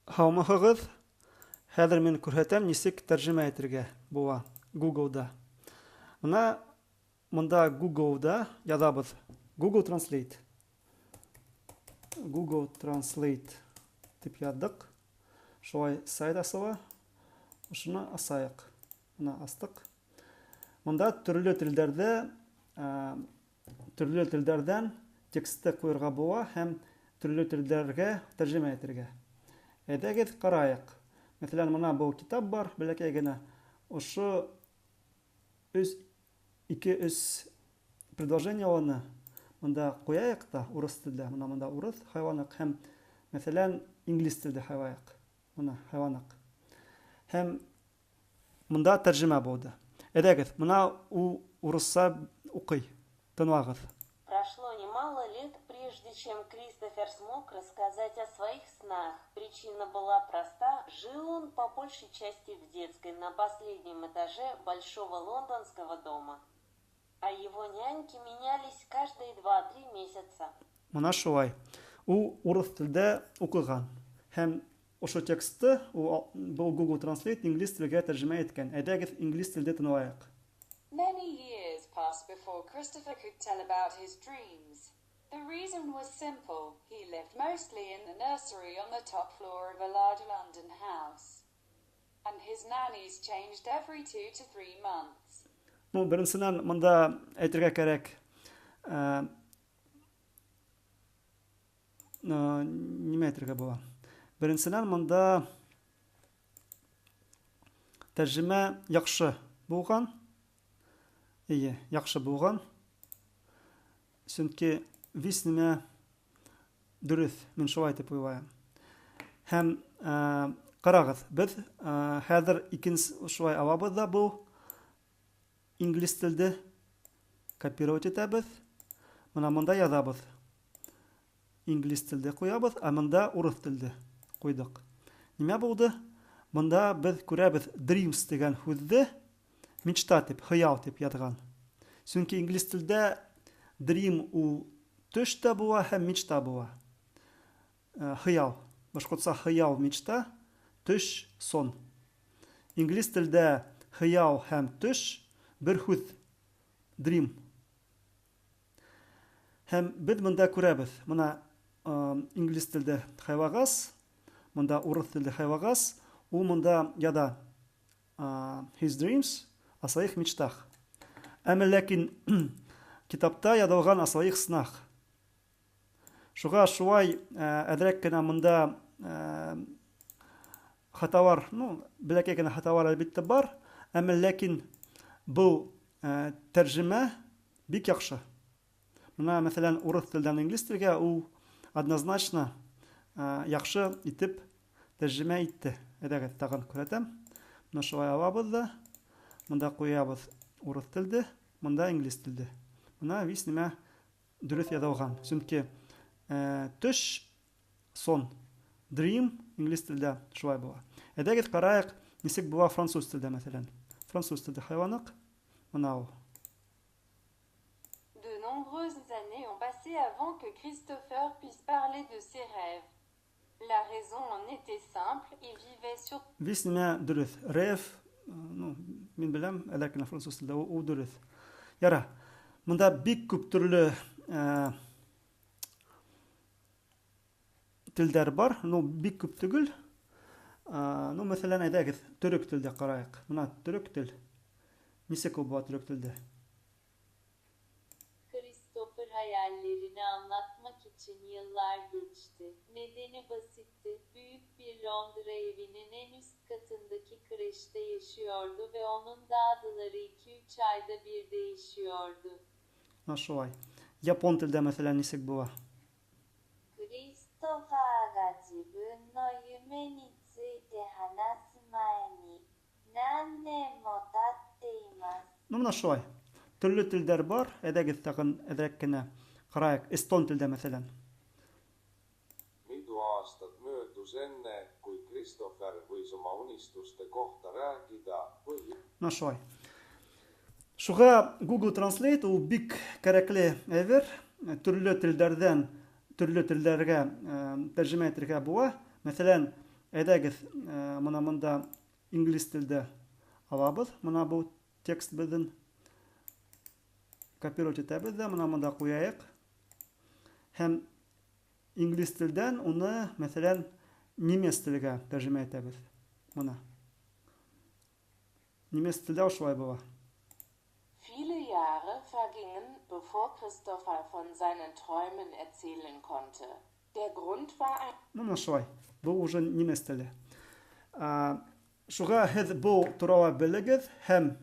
Һаумыһығыҙ! Хәҙер мин күрһәтәм, нисек тәржемә итергә була Google-да. Мына монда Google-да яҙабыҙ Google Translate. Google Translate дип яҙҙыҡ. Шулай сайт асыла. Ошоно асайыҡ. Мына астыҡ. Монда төрлө телдәрҙә төрлө телдәрҙән текстты ҡуйырға була һәм төрлө телдәргә тәржемә итергә. Әйҙәгеҙ ҡарайыҡ. Мәҫәлән, мына был китап бар, бәләкәй генә. Ошо өс, ике, өс предложениеларны мында ҡуяйыҡ та урыҫ телдә. Мына мында урыҫ һайланыҡ һәм, мәҫәлән, инглиз телдә һайлайыҡ. Мына һайланыҡ. Һәм мында тәржемә булды. Әйҙәгеҙ, мына ул урыҫса уҡый. Тыңлағыҙ. Прошло немало лет, прежде чем Кристофер смог рассказать о своих снах. Причина была проста. Жил он по большей части в детской на последнем этаже большого лондонского дома. А его няньки менялись каждые 2-3 месяца. Мына шулай. Ул урыҫ телдә уҡыған. Һәм ошо текстты ул был Google Translate инглиз телгә тәржемә иткән. Әйҙәгеҙ, инглиз телдә тыңлайыҡ. Many years passed before Christopher could tell about his dreams. The reason was simple. He lived mostly in the nursery on the top floor of a large London house. And his nannies changed every 2 to 3 months. Ну, беренсенән, мында әйтергә кәрәк, нимә әйтергә була? Беренсенән, мында тәржемә яҡшы булған. Эйе, яҡшы булған. Сөнки весь нимә дөрөҫ, мин шулай итеп уйлайым. Һәм ҡарағыҙ, беҙ хәҙер икенсе шулай алабыҙ ҙа был инглиз телде копировать итәбеҙ. Мына мында яҙабыҙ. Инглиз телде ҡуябыҙ, ә мында урыҫ телде ҡуйҙыҡ. Нимә булды? Мында беҙ күрәбеҙ dreams тигән һүҙҙе мечта тип, хыял тип яҙған. Сөнки инглиз телдә dream ул төш тә була һәм мечта була. Хыял. Башҡортса хыял мечта, төш сон. Инглиз телдә хыял һәм төш бер һүҙ dream. Һәм беҙ мында күрәбеҙ. Мына инглиз телдә һайлағас, мында урыҫ телдә һайлағас, ул мында яҙа his dreams, о своих мечтах. Әммә ләкин китапта яҙылған о своих снах. Шуға шулай әҙерәк кенә мында хаталар, ну, бәләкәй генә хаталар әлбиттә бар, әммә ләкин был тәржемә бик яҡшы. Мына, мәҫәлән, урыҫ телдән инглиз телгә ул однозначно яҡшы итеп тәржемә итте. Әйҙәгеҙ, тағын күрһәтәм. Мына шулай алабыҙ ҙа, мында ҡуябыҙ урыҫ телде, мында инглиз телде. Мына весь нимә дөрөҫ яҙылған. Сөнки төш сон, dream инглиз телдә шулай була. Әйҙәгеҙ ҡарайыҡ, нисек була француз телдә, мәҫәлән. Француз телдә һайланыҡ. Мына ул. De nombreuses années ont passé avant que Christopher puisse parler de ses rêves. La raison en était simple, il vivait sur Весь нимә дөрөҫ. Rêve, ну, мин беләм, әҙерәк кенә француз телдә ул дөрөҫ. Яра. Мында бик күп төрлө телдәр бар, ну, бик күп түгел. Ну, мәҫәлән, әйҙәгеҙ, төрөк телдә ҡарайыҡ. Мына төрөк тел. Нисек ул була төрөк телдә? Christopher hayallerini anlatmak için yıllar geçti. Nedeni basitti. Büyük bir Londra evinin en üst katındaki kreşte yaşıyordu ve onun dadıları 2-3 ayda bir değişiyordu. Мына шулай. Япон телдә, мәҫәлән, нисек була? クリストファーが自分の夢について話す前に何年も経っています。 Ну, мына шулай. Төрлө телдәр бар. Әйҙәгеҙ тағын әҙерәк кенә ҡарайыҡ. Эстон телдә, мәҫәлән. Mitu aastat möödus enne, kui Christopher võis oma unistuste kohta rääkida põhi Мына шулай. Шуға Google Translate ул бик кәрәкле әйбер. Төрлө телдәрҙән төрлө телдәргә тәржемә итергә була. Мәҫәлән, Әйҙәгеҙ, мына мында инглиз телдә алабыҙ. Мына был текст беҙҙең копировать итәбеҙ ҙә, мына мында ҡуяйыҡ. Һәм инглиз телдән уны, мәҫәлән, немец телгә тәржемә итәбеҙ. Мына. Немец телдә шулай була. Viele Jahre vergingen, bevor Christopher von seinen Träumen erzählen konnte. Der Grund war ein... Мына шулай. Был уже немец теле. Шуға һеҙ был турала белегеҙ һәм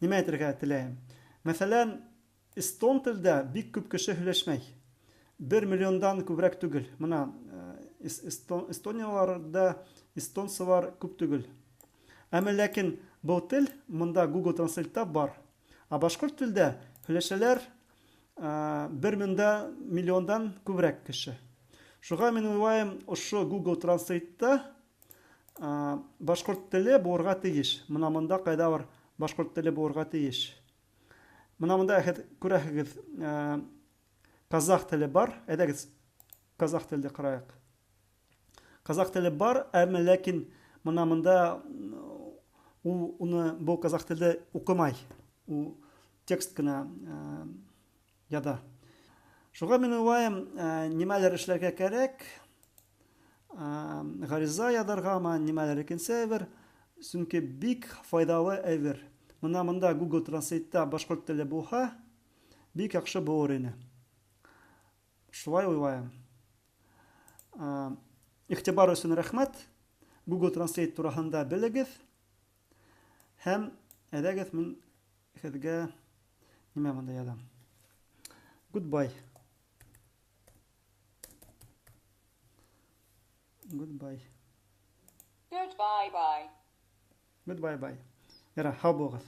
нимә әйтергә теләйем. Мәҫәлән, эстон телдә бик күп кеше һөйләшмәй. 1 миллиондан күберәк түгел. Мына эстонияларҙа эстонсылар күп түгел. Әммә ләкин был тел мында Google Translate-та бар. Ә башҡорт телдә һөйләшәләр 1 миллиондан күберәк кеше. Шуға мин уйлайым, ошо Google Translate-та башҡорт теле булырға тейеш. Мына мында ҡайҙалыр башҡорт теле булырға тейеш. Мына мында һеҙ күрәһегеҙ, казах теле бар. Әйҙәгеҙ, казах телде ҡарайыҡ. Казах теле бар, әммә ләкин мына мында ул уны был казах телде уҡымай. Ул текст кенә яҙа. Шуға мин уйлайым, нимәлер эшләргә кәрәк, ғариза яҙырғамы, нимәлер икенсе әйбер, сөнки бик файҙалы әйбер. Мына мында Google Translate-та башҡорт теле булһа, бик яҡшы булыр ине. Шулай уйлайым. Иғтибар өсөн рәхмәт. Google Translate тураһында белегеҙ. Һәм әйҙәгеҙ, мин һеҙгә нимә мында яҙам. Goodbye. Goodbye. Goodbye, bye. Goodbye, bye. Яра, һау булығыҙ.